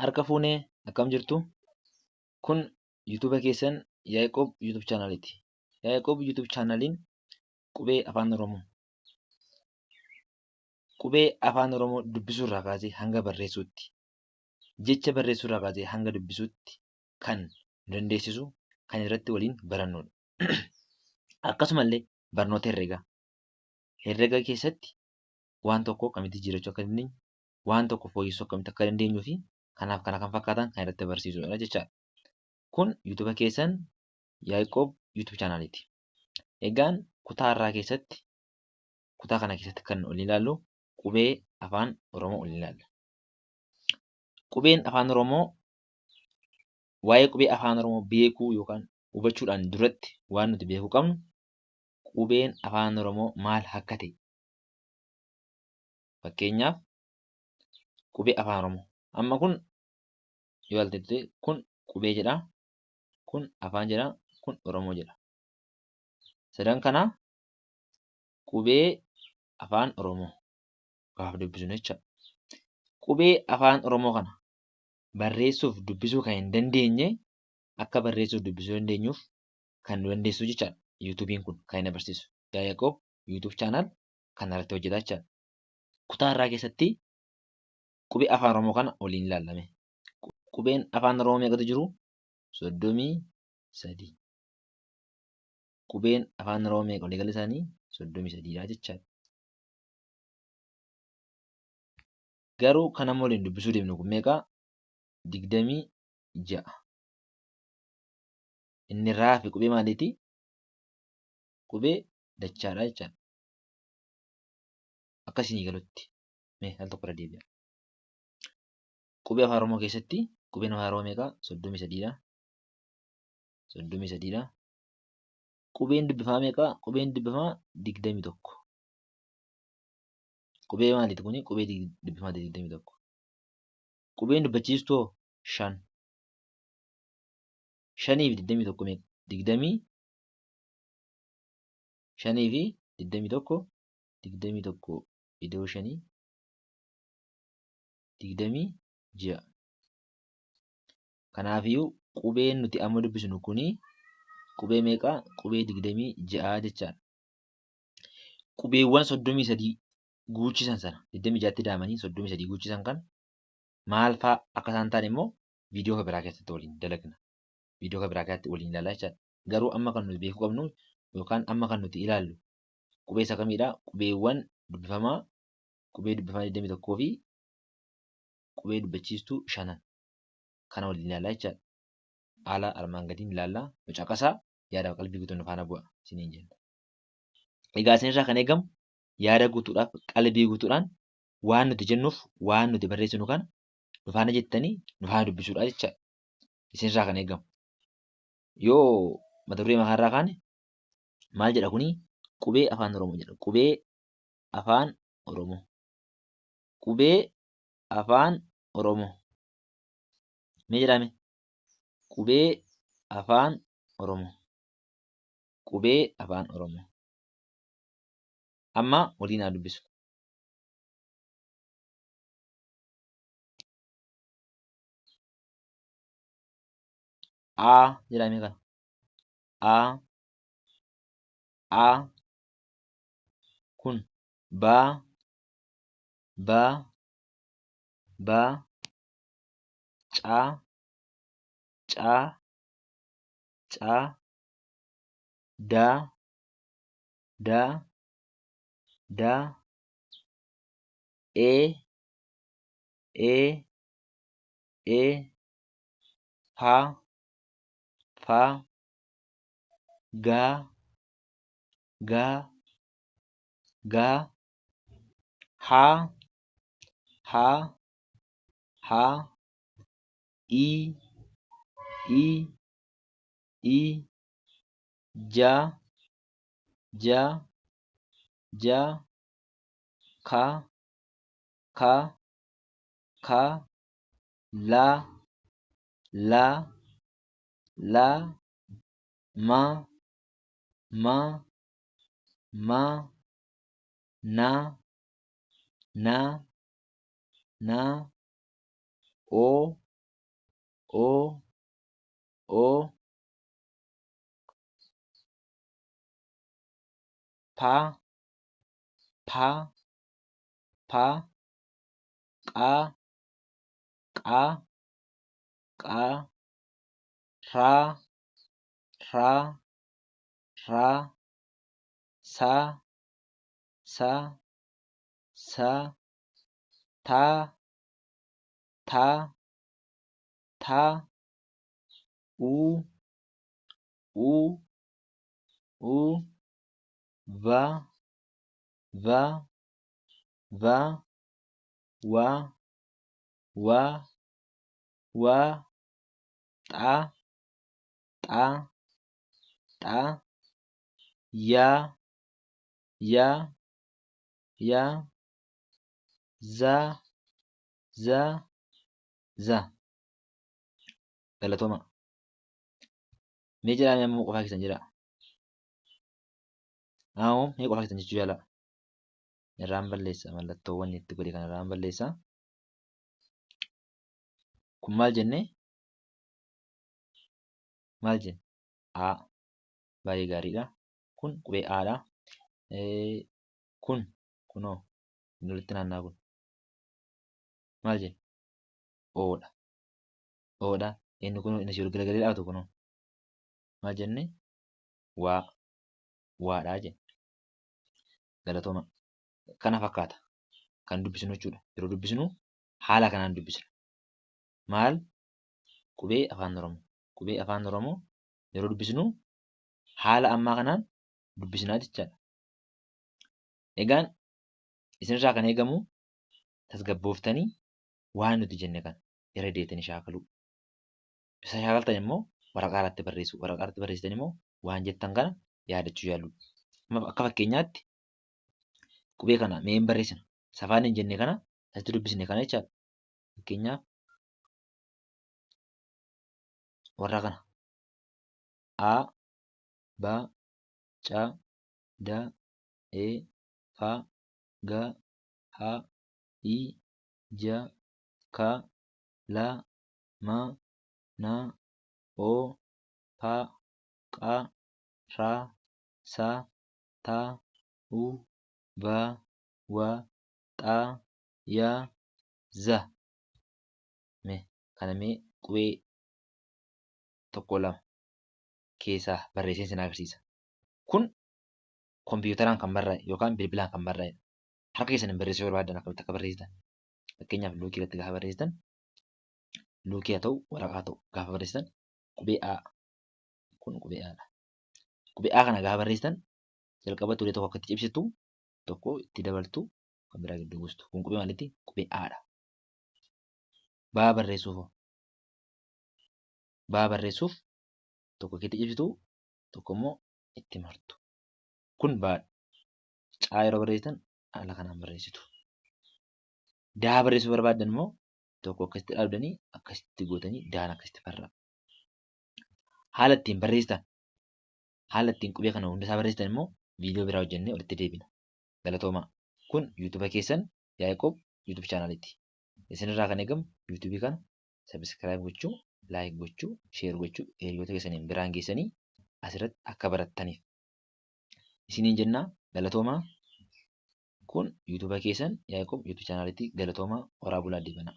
Harka fuunee akkam jirtu? Kun YouTube keessan Yaaqoob YouTube chaanaaliiti. Yaaqoob YouTube chaanaaliin qubee afaan Oromoo qubee afaan Oromoo dubbisuu irraa kaasee hanga barreessuutti, jecha barreessuu irraa kaasee hanga dubbisuutti kan nu dandeessisu kan irratti waliin barannudha. Akkasumallee barnoota herreegaa. Herreega keessatti waan tokko akkamitti jijjiirachuu akka dandeenyu, waan tokko fooyyessuu akkamitti akka dandeenyuu fi kanaaf kana kan fakkaatan kan irratti barsiisudha jechaadha. Kun YouTube keessan Yaaqoob YouTube chaanaaliiti. Egaan kutaa har'aa keessatti kutaa kana keessatti kan waliin ilaallu qubee afaan Oromoo waliin ilaalla. Qubeen afaan Oromoo waa'ee qubee afaan Oromoo beekuu yookaan hubachuudhaan duratti waan nuti beekuu qabnu qubeen afaan Oromoo maal akka ta'e fakkeenyaaf qubee afaan Oromoo amma kun yoo ilaalte kun qubee jedha kun afaan jedha kun Oromoo jedha. Sadan kana qubee afaan Oromoo gaafa dubbisnu jecha. Qubee afaan Oromoo kana barreessuuf dubbisuu kan hin dandeenye akka barreessuuf dubbisuu dandeenyuuf kan nu dandeessu jechaadha. Yuutuubiin kun kan inni agarsiisu. Yaaqoob YouTube channel kana irratti hojjeta jechaadha. Kutaa har'aa keessatti qubee afaan Oromoo kana waliin ilaallame. Qubeen afaan Oromoo meeqatu jiru? 33. Qubeen afaan Oromoo meeqa waliigala isaanii? 33dha jechaadha. Garuu kan amma waliin dubbisuu deemnu kun meeqa? 26. Inni raa fi qubee maaliiti? Qubee dachaadha jechaadha. Akka isinii galutti mee al tokko irra deebi'a. Qubee afaan Oromoo keessatti qubeen afaan Oromoo meeqa? 33dha. 33dha. Qubeen dubbifamaa meeqa? Qubeen dubbifamaa 21. Qubee maaliiti kuni? Qubee dubbifamaa 21. Qubeen dubbachiistuu hoo? 5. 5 fi 21 meeqa? 20 5 fi 21 21 idoo 5 26. Kanaafiyyuu qubeen nuti amma dubbisnu kuni qubee meeqa? Qubee 26 jechaadha. Qubeewwan 33 guuchisan sana 26tti daamanii 33 guuchisan kana maal fa'aa akka isaan ta'an immoo viidiyoo kan biraa keessatti waliin dalagna. Viidiyoo kan biraa keessatti waliin ilaalla jechaadha. Garuu amma kan nuti beekuu qabnu yookaan amma kan nuti ilaallu qubee isa kamiidha? Qubeewwan dubbifamaa qubee dubbifamaa 21 fi qubee dubbachiistuu shanan kana waliin ilaallaa jechaadha. Haala armaan gadiin ilaallaa. Nu caqasaa yaadaaf qalbii guutuun nu faana bu'a isiniin jenna. Egaa isinirraa kan eegamu yaada guutuudhaaf qalbii guutuudhaan waan nuti jennuuf waan nuti barreessinu kana nu faana jettanii nu faana dubbisuudha jechaadha. Isinirraa kan eegamu. Yoo mata duree makaarraa kaane maal jedha kuni qubee afaan Oromoo jedha. Qubee afaan Oromoo. Qubee afaan Oromoo. Mee jedhame? Qubee afaan Oromoo. Qubee afaan Oromoo. Amma waliin haa dubbisu. A jedhame kana. A A kun B B B C C C D D D E E E F F G G G H H H I I I J J J K K K L L L M M M N N N O O, O, P, P, P, Q, Q, Q, R, R, R, S, S, S, T, T, T, U, U, U, V, V, V, W, W, W, X, X, X, Y, Y, Y, Z, Z, Z. Galatooma. Mee jedhaa mee ammoo qofaa keessan jedhaa. Ammoo mee qofaa keessan jechuu yaalaa. Irraan balleessa mallattoowwan itti godhe kana irraan balleessa. Kun maal jennee? Maal jenne? A. Baay'ee gaariidha. Kun qubee A dha. Kun kunoo inni walitti naanna'aa kun maal jenne? O dha. O dha. Inni kun inni asii ol garagalee dhaabatu kunoo maal jenne? Waa. Waadha jenne. Galatooma. Kana fakkaata kan dubbisnu jechuudha. Yeroo dubbisnu haala kanaan dubbisna. Maal? Qubee Afaan Oromoo. Qubee Afaan Oromoo yeroo dubbisnu haala ammaa kanaan dubbisnaa jechaadha. Egaan isinirraa kan eegamu tasgabbooftanii waan nuti jenne kana irra deebitanii shaakaluu. Isa shaakaltan immoo waraqaa irratti barreessuu. Waraqaa irratti barreessitan immoo waan jettan kana yaadachuu yaaluu. Amma akka fakkeenyaatti qubee kana mee hin barreessina. Safaan hin jenne kana asitti dubbisne kana jechaadha. Fakkeenyaaf warra kana A, B, C, D, E, F, G, H, I, J, K, L, M, N, O, P, Q, R, S, T, U, V, W, X, Y, Z. Mee kana mee qubee tokko lama keessaa barreessee isin agarsiisa. Kun kompiitaraan kan barraa'e yookaan bilbilaan kan barraa'edha. Harka keessaniin barreessuu yoo barbaaddan akkamitti akka barreessitan. Fakkeenyaaf luukii irratti gaafa barreessitan luukii haa ta'u waraqaa haa ta'u gaafa barreessitan qubee A kun qubee A dha. Qubee A kana gaafa barreessitan jalqaba ulee tokko akkatti cibsitu tokko itti dabaltu kan biraa gidduu buustu. Kun qubee maaliiti? Qubee A dha. Baa barreessuuf hoo? Baa barreessuuf tokko keetti cibsitu tokko immoo itti martu. Kun baadha. Caa yeroo barreessitan haala kanaan barreessitu. Daa barreessuu barbaaddan immoo tokko akkasitti dhaabdanii akkasitti gootanii daan akkasitti barraa. Haala ittiin barreessitan haala ittiin qubee kana hundasaa barreessitan immoo viidiyoo biraa hojjennee walitti deebina. Galatoomaa. Kun yuutuuba keessan Yaaqoob yuutuub chaanaaliiti. Isinirraa kan eegamu yuutuubii kana sabiskiraayib gochuu, laayik gochuu, sheer gochuu hiriyoota keessaniin biraan geessanii asirratti akka barattaniif. Isiniin jennaa galatoomaa. Kun yuutuuba keessan Yaaqoob yuutuub chaanaaliiti. Galatoomaa horaa bulaa deebanaa.